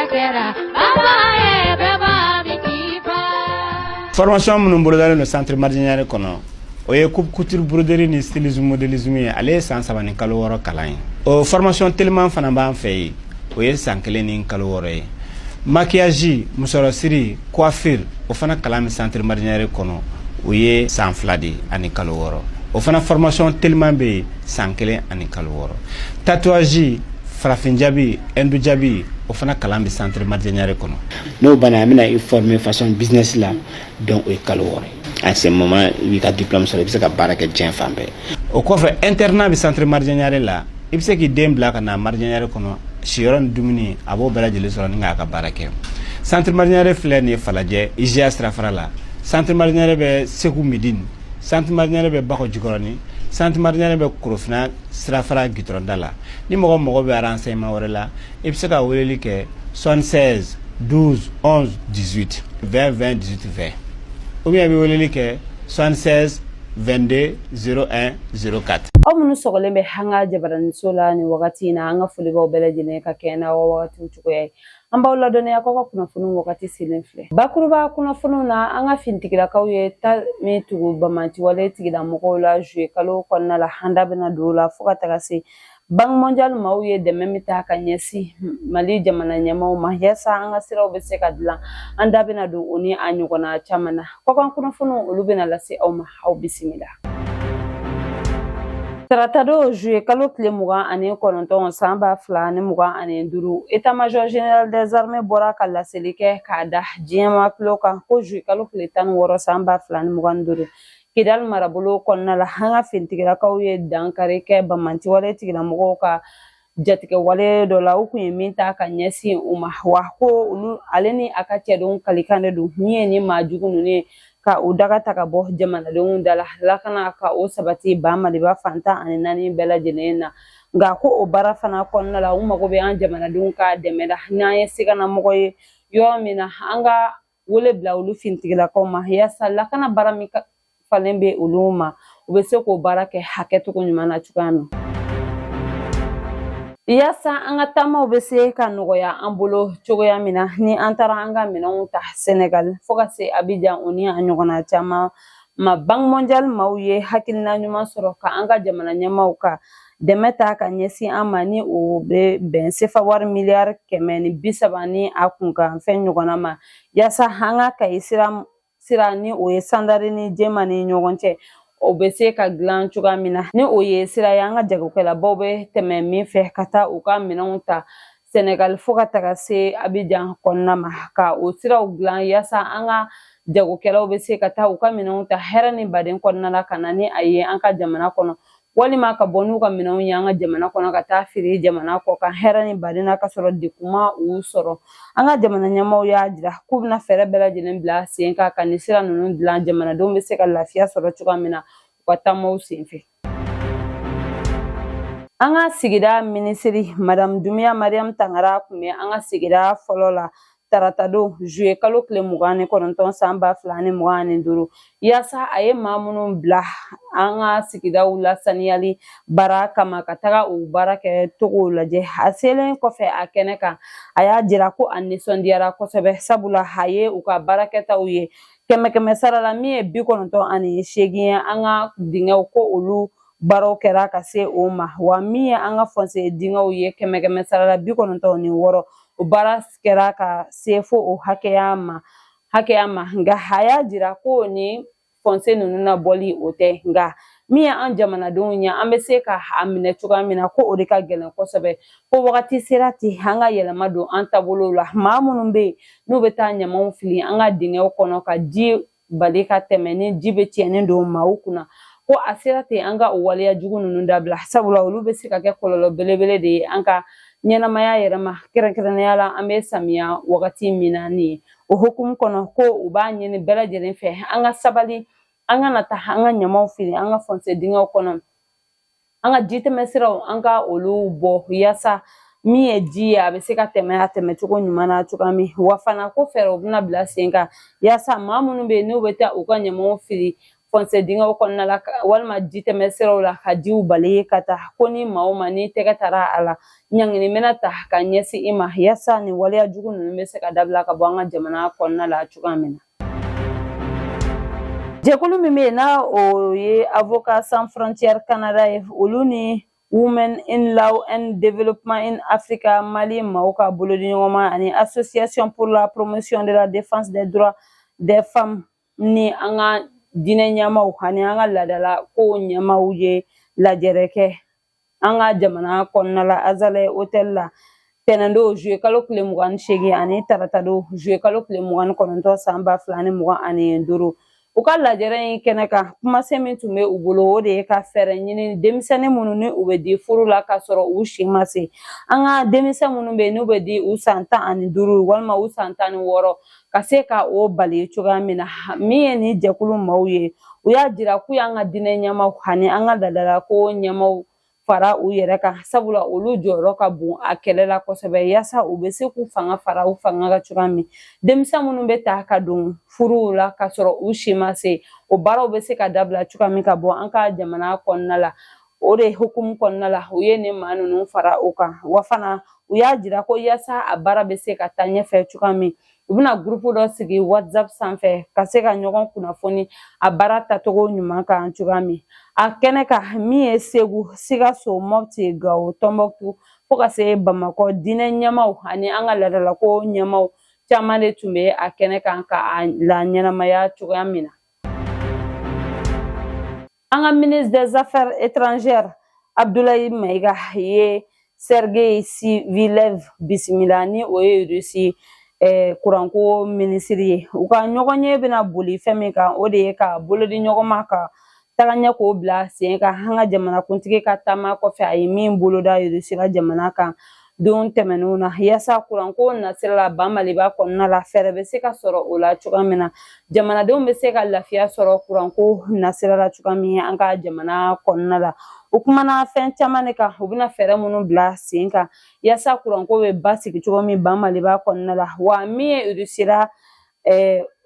Kɛra baba ye bɛɛ b'a min k'i fa. Formation minnu bolodalen don centre Madidié Niaré kɔnɔ, o ye coupe couture, broderie ni stylisme, modélisme ye. Ale ye san 3 ni kalo 6 kalan ye. O formation teliman fana b'an fɛ yen, o ye san 1 ni kalo 6 ye. Maquillage, musɔrɔsiri, coiffure, o fana kalan bɛ centre Madidié Niaré kɔnɔ, o ye san 2 de ani kalo 6. O fana formation teliman bɛ yen, san 1 ani kalo 6. Tatouage, farafin jabi, hindu jabi, o fana kalan bɛ centre Madidié Niaré kɔnɔ. N'o banna, an bɛna i former façon business la. Donc o ye kalo 6 ye. En ce moment, i b'i ka diplôme sɔrɔ, i bɛ se ka baara kɛ diɲɛ fan bɛɛ. O kɔfɛ, internat bɛ centre Madidié Niaré la. I bɛ se k'i den bila ka na Madidié Niaré kɔnɔ, siyɔrɔ ni dumuni, a b'o bɛɛ lajɛlen sɔrɔ ni k'a ka baara kɛ. Centre Madidié Niaré filɛ nin ye Falajɛ, IGA sirafara la. Centre Madidié Niaré bɛ Segu Midine, centre Madidié Niaré bɛ Bakɔ Jikɔrɔni, centre Madidié Niaré bɛ Korofina sirafara gitɔrɔnda la. Ni mɔgɔ mago bɛ renseignement wɛrɛ la, i bɛ se ka weleli kɛ 76 12 11 18 20 20 18 20, ou bien i bɛ weleli kɛ 76 22 01 04. Aw minnu sɔgɔlen bɛ an ka jabaraniso la nin wagati in na, an ka foli b'aw bɛɛ lajɛlen ka kɛ n'aw wagatiw cogoya ye. An b'aw ladɔnniya k'aw ka kunnafoniw wagati selen filɛ. Bakuruba kunnafoniw na, an ka finitigilakaw ye ta min tugu banbaanciwale tigilamɔgɔw la juillet kalo kɔnɔna la, an da bɛna don o la. Fo ka taga se Banque mondiale maaw ye dɛmɛ min ta ka ɲɛsin Mali jamana ɲɛmaaw ma yaasa an ka siraw bɛ se ka dilan, an da bɛna don o ni a ɲɔgɔnna caman na. Kɔkan kunnafoniw, olu bɛna lase aw ma. Aw bisimila. Taratadon, juillet kalo tile 29, san 2025, état major général des armées bɔra ka laseli kɛ k'a da diɲɛma tulo kan ko juillet kalo tile 16, san 2025, Kidali marabolo kɔnɔna la, an ka finitigilakaw ye dankari kɛ banbaanciwale tigilamɔgɔw ka jatigɛwale dɔ la, u kun ye min ta ka ɲɛsin u ma. Wa ko olu ale ni a ka cɛdenw kalikan de don min ye ni maa jugu ninnu ye ka u daga ta ka bɔ jamanadenw da la, lakana ka o sabati ba Maliba fan 14 bɛɛ lajɛlen na. Nka ko o baara fana kɔnɔna la, u mago bɛ an jamanadenw ka dɛmɛ la. N'an ye siganamɔgɔ ye yɔrɔ min na, an ka wele bila olu finitigilakaw ma yaasa lakana baara min falen bɛ olu ma, u bɛ se k'o baara kɛ hakɛcogo ɲuman na cogoya min yaasa an ka taamaw bɛ se ka nɔgɔya an bolo cogoya min na, ni an taara an ka minɛnw ta Senegal fo ka se Abidjan, o ni a ɲɔgɔnna caman ma. Banque mondiale maaw ye hakilina ɲuman sɔrɔ ka an ka jamana ɲɛmaaw ka dɛmɛ ta ka ɲɛsin an ma, ni o bɛ bɛn sefa wari miliyari 130 ni a kunkan fɛn ɲɔgɔnna ma, yaasa an ka Kayi sira, ni o ye Sandari ni Jema ni ɲɔgɔn cɛ, o bɛ se ka dilan cogoya min na, ni o ye sira ye an ka jagokɛlabaw bɛ tɛmɛ min fɛ ka taa u ka minɛnw ta Senegal fo ka taga se Abidjan kɔnɔna ma, ka o siraw dilan yaasa an ka jagokɛlaw bɛ se ka taa u ka minɛnw ta hɛrɛ ni baden kɔnɔna la ka na ni a ye an ka jamana kɔnɔ, walima ka bɔ n'u ka minɛnw ye an ka jamana kɔnɔ ka taa feere jamana kɔ kan hɛrɛ ni baden na, ka sɔrɔ degun ma u sɔrɔ. An ka jamana ɲɛmaaw y'a jira k'u bɛna fɛɛrɛ bɛɛ lajɛlen bila sen kan ka nin sira ninnu dilan, jamanadenw bɛ se ka lafiya sɔrɔ cogoya min na u ka taamaw senfɛ. An ka sigida minisiri, Madame Dumiya Mariam Tangara, tun bɛ an ka sigida fɔlɔ la taratadon, juillet kalo tile 29, san 2025, yaasa a ye maa minnu bila an ka sigidaw lasaniyali baara kama, ka taga o baara kɛ togow lajɛ. A selen kɔfɛ a kɛnɛ kan, a y'a jira ko a nisɔndiyara kosɛbɛ, sabula a ye u ka baarakɛtaw ye kɛmɛ kɛmɛ sara la, min ye 98 ye, an ka dingɛw ko olu baaraw kɛra ka se o ma. Wa min ye an ka fosse dingɛw ye, kɛmɛ kɛmɛ sara la 96, o baara kɛra ka se fo o hakɛya ma. Nka a y'a jira ko ni fosse ninnu na bɔli o tɛ, nka min ye an jamanadenw ye, an bɛ se ka a minɛ cogoya min na, ko o de ka gɛlɛn kosɛbɛ. Ko wagati sera ten an ka yɛlɛma don an taabolow la. Maa minnu bɛ yen n'u bɛ taa ɲamaw fili an ka dingɛw kɔnɔ ka ji bali ka tɛmɛ, ni ji bɛ tiɲɛni don maaw kunna, ko a sera ten an ka o waleya jugu ninnu dabila, sabula olu bɛ se ka kɛ kɔlɔlɔ belebele de ye an ka ɲɛnamaya yɛrɛ ma, kɛrɛnkɛrɛnnenya la an bɛ samiya wagati min na nin ye. O hukumu kɔnɔ, ko u b'a ɲini bɛɛ lajɛlen fɛ an ka sabali, an kana taa an ka ɲamaw fili an ka fosse dingɛw kɔnɔ, an ka jitɛmɛsiraw, an ka olu bɔ yaasa min ye ji ye, a bɛ se ka tɛmɛ a tɛmɛcogo ɲuman na cogoya min. Wa fana ko fɛɛrɛw bɛna bila sen kan yaasa maa minnu bɛ yen n'u bɛ taa u ka ɲamaw fili Fossé dingɛw kɔnɔna la walima jitɛmɛ siraw la ka jiw bali ka taa, ko ni maa o maa n'i tɛgɛ taara a la, ɲangini bɛna ta ka ɲɛsin i ma, yaasa nin waleya jugu ninnu bɛ se ka dabila ka bɔ an ka jamana kɔnɔna la cogoya min na. Jɛkulu min bɛ yen n'a o ye Avocat Sans Frontières Canada ye, olu ni Women in Law and Development in Africa Mali maaw ka bolodiɲɔgɔnma ani Association pour la promotion de la défense des droits des femmes ni an ka diinɛ ɲɛmaaw ani an ka laadala kow ɲɛmaaw ye lajɛrɛ kɛ an ka jamana kɔnɔna la, Azalaï Hotel la, tɛnɛndon juillet kalo tile 28 ani taratadon juillet kalo tile 29 san 2025. U ka lajɛrɛ in kɛnɛ kan, kumasen min tun bɛ u bolo, o de ye ka fɛɛrɛ ɲini denmisɛnnin minnu ni u bɛ di furu la k'a sɔrɔ u si ma se. An ka denmisɛn minnu bɛ yen n'u bɛ di u san 15 walima u san 16, ka se ka o bali cogoya min na. Min ye nin jɛkulu maaw ye, u y'a jira k'u y'an ka diinɛ ɲɛmaaw ani an ka laadalako ɲɛmaaw fara u yɛrɛ kan, sabula olu jɔyɔrɔ ka bon a kɛlɛ la kosɛbɛ, yaasa u bɛ se k'u fanga fara u fanga kan cogoya min, denmisɛn minnu bɛ ta ka don furuw la k'a sɔrɔ u si ma se, o baaraw bɛ se ka dabila cogoya min ka bɔ an ka jamana kɔnɔna la. O de hukumu kɔnɔna la, u ye nin maa ninnu fara u kan. Wa fana, u y'a jira ko yaasa a baara bɛ se ka taa ɲɛfɛ cogoya min, u bɛna gurupu dɔ sigi WhatsApp sanfɛ ka se ka ɲɔgɔn kunnafoni a baara tacogo ɲuman kan cogoya min. A kɛnɛ kan, min ye Segu, Sikaso, Mɔpti, Gawo, Tɔnbɔkutu fo ka se Bamakɔ, diinɛ ɲɛmaaw ani an ka laadalako ɲɛmaaw caman de tun bɛ a kɛnɛ kan ka a la ɲɛnamaya cogoya min na. An ka ministre des Affaires étrangères Abdoulaye Maïga ye Sergei Tsivilev bisimila, ni o ye Russie kuranko minisiri ye. U ka ɲɔgɔnye bɛna boli fɛn min kan, o de ye ka bolodi ɲɔgɔn ma ka taga ɲɛ k'o bila sen kan an ka jamanakuntigi ka taama kɔfɛ, a ye min boloda Russie ka jamana kan don tɛmɛnenw na, yaasa kuranko nasira la ba Maliba kɔnɔna la, fɛɛrɛ bɛ se ka sɔrɔ o la cogoya min na, jamanadenw bɛ se ka lafiya sɔrɔ kuranko nasira la cogoya min an ka jamana kɔnɔna la. U kumana fɛn caman de kan, u bɛna fɛɛrɛ minnu bila sen kan yaasa kuranko bɛ basigi cogo min ba Maliba kɔnɔna la. Wa min ye Russie la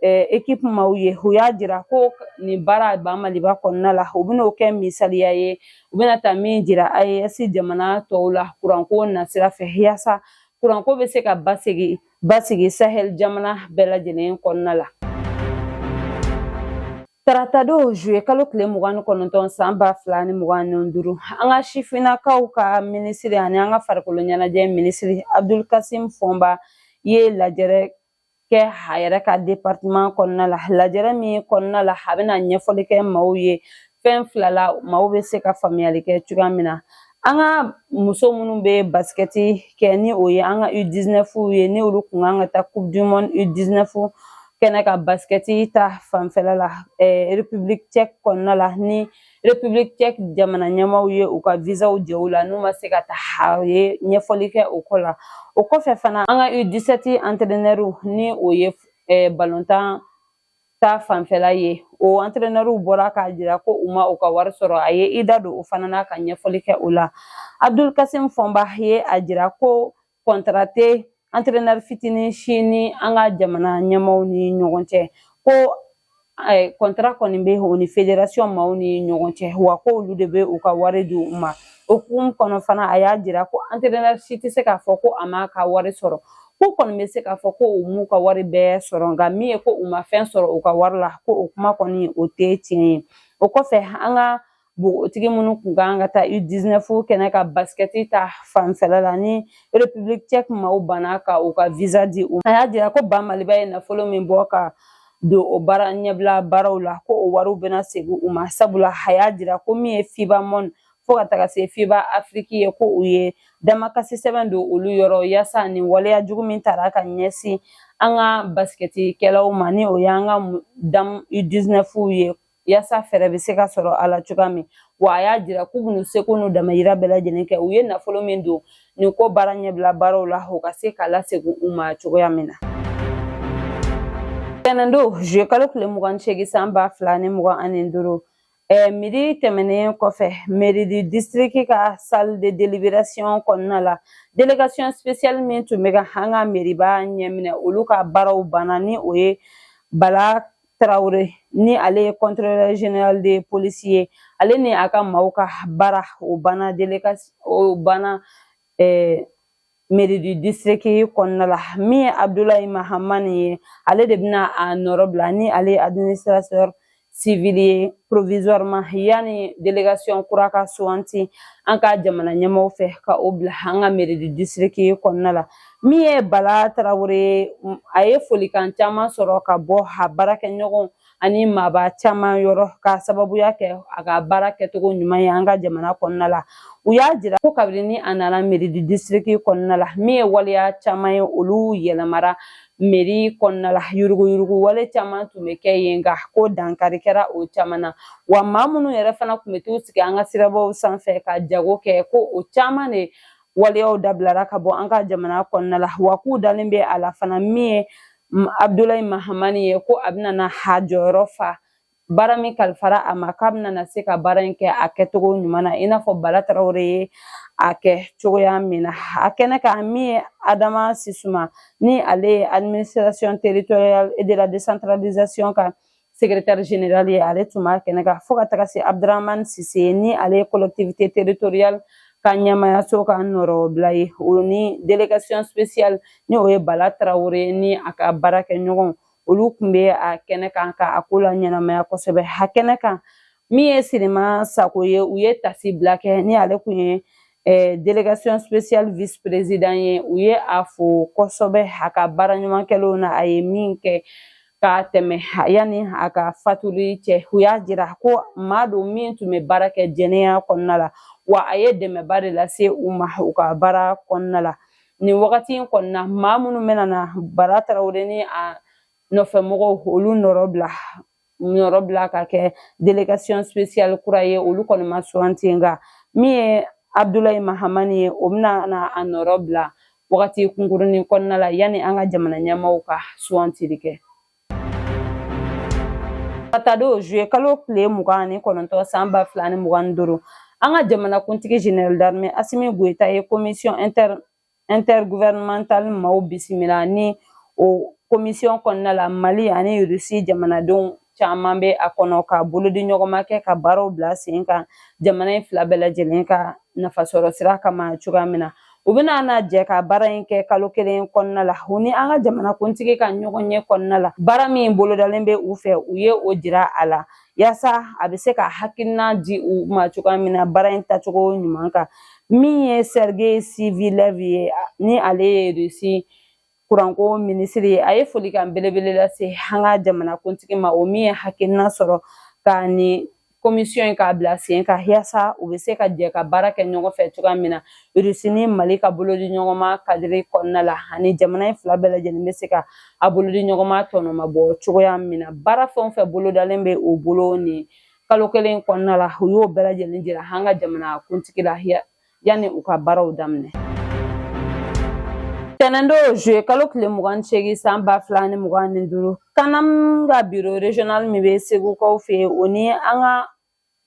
équipe maaw ye, u y'a jira ko nin baara ba Maliba kɔnɔna la, u bɛn'o kɛ misaliya ye, u bɛna taa min jira AES jamana tɔw la kuranko nasira fɛ, yaasa kuranko bɛ se ka basigi Sahel jamana bɛɛ lajɛlen kɔnɔna la. Taratadon juillet kalo tile 29 san 2025, an ka sifinnakaw ka minisiri ani an ka farikolo ɲɛnajɛ minisiri Abdul Kasim Fɔnba ye lajɛrɛ kɛ a yɛrɛ ka département kɔnɔna la. Lajɛrɛ min kɔnɔna la, a bɛna ɲɛfɔli kɛ maaw ye fɛn fila la, maaw bɛ se ka faamuyali kɛ cogoya min na. An ka muso minnu bɛ basikɛti kɛ, ni o ye an ka U19 ye, ni olu kun kan ka taa Coupe du monde U19 kɛnɛ ka basikɛti ta fanfɛla la République tchèque kɔnɔna la, ni République tchèque jamana ɲɛmaaw ye u ka visaw jɛ u la, n'u ma se ka taa, a ye ɲɛfɔli kɛ o ko la. O kɔfɛ fana, an ka U17 entraîneur, ni o ye balontan ta fanfɛla ye, o entraîneur bɔra k'a jira ko u ma u ka wari sɔrɔ. A ye i da don o fana na ka ɲɛfɔli kɛ o la. Abdul Kasim Fɔnba ye a jira ko contrat tɛ entraîneur fitinin si ni an ka jamana ɲɛmaaw ni ɲɔgɔn cɛ, ko contrat kɔni bɛ o ni fédération maaw ni ɲɔgɔn cɛ, wa ko olu de bɛ u ka wari di u ma. O hukumu kɔnɔ fana, a y'a jira ko entraîneur si tɛ se k'a fɔ ko a m'a ka wari sɔrɔ, ko kɔni bɛ se k'a fɔ ko u m'u ka wari bɛɛ sɔrɔ, nka min ye ko u ma fɛn sɔrɔ u ka wari la, ko o kuma kɔni o tɛ tiɲɛ ye. O kɔfɛ, an ka npogotigi minnu kun kan ka taa U19 kɛnɛ ka basikɛti ta fanfɛla la, ni République tchèque maaw banna ka u ka visa di u ma, a y'a jira ko ba Maliba ye nafolo min bɔ ka don o baara ɲɛbila baaraw la, ko o wariw bɛna segin u ma, sabula a y'a jira ko min ye FIBA Monde fo ka taga se FIBA Afrique ye, ko u ye damakasi sɛbɛn don olu yɔrɔ, yaasa nin waleya jugu min tara ka ɲɛsin an ka basikɛtikɛlaw ma, ni o y'an ka dames U19 ye, yaasa fɛɛrɛ bɛ se ka sɔrɔ a la cogoya min. Wa a y'a jira k'u bɛn'u seko n'u damayira bɛɛ lajɛlen kɛ, u ye nafolo min don nin ko baara ɲɛbila baaraw la, o ka se ka lasegin u ma cogoya min na. Tɛnɛndon juillet kalo tile 28 san 2025, midi tɛmɛnen kɔfɛ, mairie du district ka salle de délibération kɔnɔna la, délégation spéciale min tun bɛ ka an ka mairie ba ɲɛminɛ, olu ka baaraw banna, ni o ye Bala. Tarawele, ni ale ye contrôleur général de police ye, ale ni a ka maaw ka baara o banna délégation o banna mairie du district kɔnɔna la. Min ye Abdulayi Mahamani ye, ale de bɛna a nɔrɔ bila, ni ale ye administrateur civil ye provisoirement, yanni délégation kura ka suganti an ka jamana ɲɛmaaw fɛ ka o bila an ka mairie du district kɔnɔna la. Min ye Bala Tarawele, a ye folikan caman sɔrɔ ka bɔ a baarakɛɲɔgɔnw ani maaba caman yɔrɔ, ka sababuya kɛ a ka baara kɛcogo ɲuman ye an ka jamana kɔnɔna la. U y'a jira ko kabini ni a nana mairie du district kɔnɔna la, min ye waleya caman ye, olu yɛlɛmara mairie kɔnɔna la. Yuruguyurugu wale caman tun bɛ kɛ yen, nka ko dankari kɛra o caman na. Wa maa minnu yɛrɛ fana tun bɛ t'u sigi an ka sirabaw sanfɛ ka jago kɛ, ko o caman de waleyaw dabilara ka bɔ an ka jamana kɔnɔna la. Wa k'u dalen bɛ a la fana, min ye Abdulayi Mahamani ye, ko a bɛna na a jɔyɔrɔ fa baara min kalifara a ma, k'a bɛna na se ka baara in kɛ a kɛcogo ɲuman na, i n'a fɔ Bala Tarawele ye a kɛ cogoya min na. A kɛnɛ kan, min ye Adama Sisuma, ni ale ye administration territoriale et de la décentralisation ka secrétaire général ye, ale tun b'a kɛnɛ kan, fo ka taga se Abdurahmani Sise, ni ale ye collectivité territoriale ka ɲɛmayaso ka nɔrɔbila ye, o ni délégation spéciale, ni o ye Bala Tarawele ni a ka baarakɛɲɔgɔnw, olu tun bɛ a kɛnɛ kan ka a ko la ɲɛnamaya kosɛbɛ. A kɛnɛ kan, min ye Sirima Sako ye, u ye tasi bila kɛ, ni ale kun ye délégation spéciale vice président ye. U ye a fo kosɛbɛ a ka baara ɲuman kɛlenw na, a ye min kɛ ka tɛmɛ yanni a ka fatuli cɛ. U y'a jira ko maa don min tun bɛ baara kɛ jɛnɛya kɔnɔna la, wa a ye dɛmɛba de lase u ma u ka baara kɔnɔna la. Nin wagati in kɔnɔna, maa minnu bɛna na Bala Tarawele ni a nɔfɛmɔgɔw, olu nɔrɔ bila ka kɛ délégation spéciale kura ye, olu kɔni ma suganti. Nka min ye Abdulayi Mahamani ye, o bɛna na a nɔrɔ bila wagati kunkurunin kɔnɔna la, yanni an ka jamana ɲɛmaaw ka sugantili kɛ. Taratadon, juillet kalo tile 29 san 2025, an ka jamanakuntigi général d'armée Asimi Goyita ye commission intergouvernementale maaw bisimila. Ni o commission kɔnɔna la, Mali ani Rusi jamanadenw caman bɛ a kɔnɔ, ka bolodi ɲɔgɔnma kɛ ka baaraw bila sen kan jamana in fila bɛɛ lajɛlen ka nafasɔrɔ sira kama cogoya min na. U bɛna na jɛ ka baara in kɛ kalo kelen kɔnɔna la. U ni an ka jamanakuntigi ka ɲɔgɔn ɲɛ kɔnɔna la, baara min bolodalen bɛ u fɛ, u ye o jira a la, yaasa a bɛ se ka hakilina di u ma cogoya min na baara in tacogo ɲuman kan. Min ye Sergei Tsivilev ye, ni ale ye Rusi kuranko minisiri ye, a ye folikan belebele lase an ka jamanakuntigi ma, o min ye hakilina sɔrɔ ka nin commission in k'a bila sen kan, yaasa u bɛ se ka jɛ ka baara kɛ ɲɔgɔn fɛ cogoya min na, Rusi ni Mali ka bolodi ɲɔgɔnma kadiri kɔnɔna la, ani jamana in fila bɛɛ lajɛlen bɛ se ka a bolodi ɲɔgɔnma tɔnɔmabɔ cogoya min na. Baara fɛn o fɛn bolodalen bɛ u bolo nin kalo kelen kɔnɔna la, u y'o bɛɛ lajɛlen jira an ka jamana kuntigi la yanni u ka baaraw daminɛ. Tɛnɛndon, juillet kalo tile 28 san 2025, CANAM ka bureau régional min bɛ Segukaw fɛ yen, o ni an ka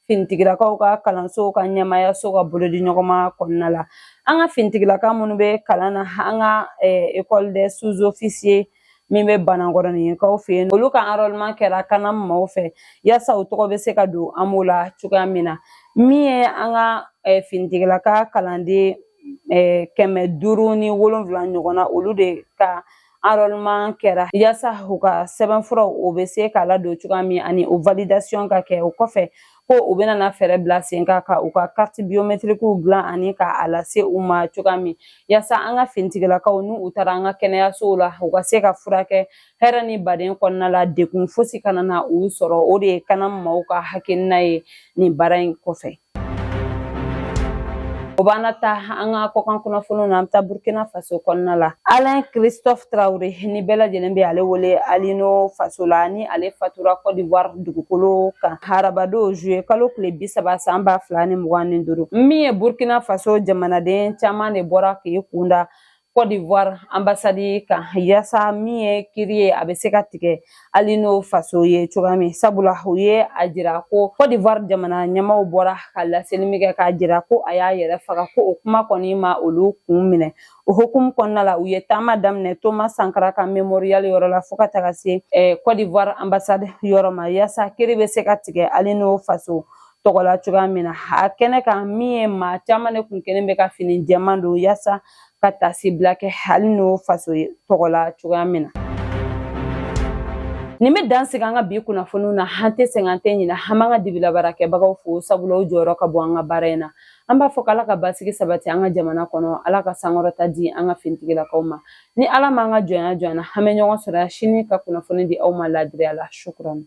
finitigilakaw ka kalanso ka ɲɛmayaso ka bolodi ɲɔgɔnma kɔnɔna la, an ka finitigilaka minnu bɛ kalan na an ka école des sous-officiers min bɛ Banankɔrɔninkaw fɛ yen, olu ka enrôlement kɛra CANAM maaw fɛ, yaasa u tɔgɔ bɛ se ka don an b'o la cogoya min na. Min ye an ka finitigilaka kalanden 507 ɲɔgɔn na, olu de ka enrôlement kɛra, yaasa u ka sɛbɛnfuraw o bɛ se k'a ladon cogoya min, ani o validation ka kɛ. O kɔfɛ, ko u bɛna na fɛɛrɛ bila sen kan ka u ka carte biométrique dilan ani ka a lase u ma cogoya min, yaasa an ka finitigilakaw, n'u taara an ka kɛnɛyasow la, u ka se ka furakɛ hɛrɛ ni baden kɔnɔna la, dekun fosi kana na u sɔrɔ. O de ye CANAM maaw ka hakilina ye nin baara in kɔfɛ. O b'an ta an ka kɔkan kunnafoniw na. An bɛ taa Burkina Faso kɔnɔna la. Alain Christophe Traoré, ni bɛɛ lajɛlen bɛ ale wele Alino Faso la, ni ale fatura Côte d'Ivoire dugukolo kan harabado, juillet kalo tile 30 san 2025. Min ye Burkina Faso jamanaden caman de bɔra k'i kunda Côte d'Ivoire ambassade kan yaasa min ye kiri ye a bɛ se ka tigɛ Alino faso ye cogoya min. Sabula u ye a jira ko Côte d'Ivoire jamana ɲɛmaaw bɔra ka laseli min kɛ k'a jira ko a y'a yɛrɛ faga, ko o kuma kɔni ma olu kun minɛ. O hukumu kɔnɔna la, u ye taama daminɛ Thomas Sankara ka mémorial yɔrɔ la fo ka taga se Côte d'Ivoire ambassade yɔrɔ ma, yaasa kiri bɛ se ka tigɛ Alino faso tɔgɔ la cogoya min na. A kɛnɛ kan, min ye maa caman de kun kɛlen bɛ ka fini jɛman don yaasa ka taasibila kɛ Alino faso tɔgɔ la cogoya min na. Nin bɛ dan sigi an ka bi kunnafoniw na. An tɛ sɛgɛn, an tɛ ɲinɛ, an b'an ka dibilabaarakɛbagaw fo, sabula u jɔyɔrɔ ka bon an ka baara in na. An b'a fɔ k'Ala ka basigi sabati an ka jamana kɔnɔ, Ala ka sankɔrɔta di an ka finitigilakaw ma. Ni Ala m'an ka jɔnya jɔ an na, an bɛ ɲɔgɔn sɔrɔ sini ka kunnafoni di aw ma laadiriya la. Shukuran.